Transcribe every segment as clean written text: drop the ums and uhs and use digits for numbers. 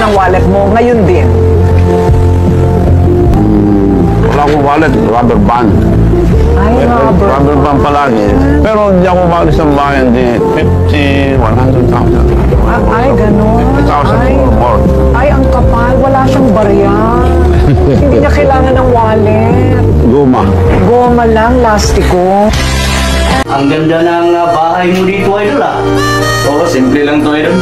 ng wallet mo ngayon din? Wala akong wallet, rubber band. Ay, rubber. Rubber band palagi. Pero hindi ako umalis ng bahay, hindi 50, 100,000. Ah, ay, ganun. 50,000 Ay, or more. Ay, ang kapal. Wala siyang barya. Hindi niya kailangan ng wallet. Guma. Goma lang, lastiko. Ang ganda ng bahay mo dito, idol ah. Oo, simple lang to, idol.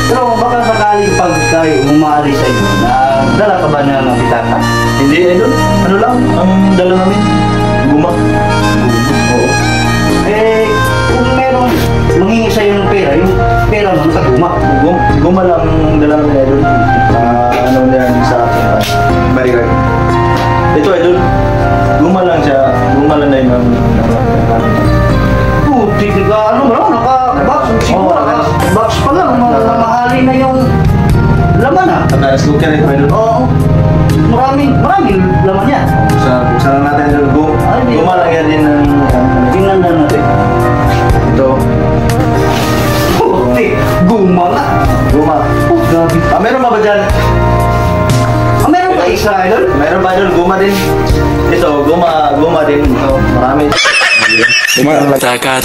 Pero baka sakaling pag tayo umaalis sa iyo, na dala ka ba ng pitaka? Hindi, idol. Ano lang, ang dala namin? Guma. Oo. Eh, kung merong manghingi sa'yo ng pera, yung pera mo nakaguma. Guma lang ang dala namin, idol. Ano na yan sa akin, bodyguard. Ito, idol. Guma lang siya. Guma lang na yun ang Putik, naka ano mo, naka-box. Siguro Oo, naka-box pa lang, mamahali na yung laman ah. Naka-rice cooker ito, idol. Oo. Maraming, maraming laman yan. Buksan lang natin, idol. Ay, di. Guma lang yan din ng Tingnan na natin. Ito. Putik, guma nga. Guma. Oh, grabe. Ah, meron pa ba dyan? Ah, meron pa isa, idol? Meron ba, idol? Guma din. Ito, guma, guma din. Ito, marami. Taka.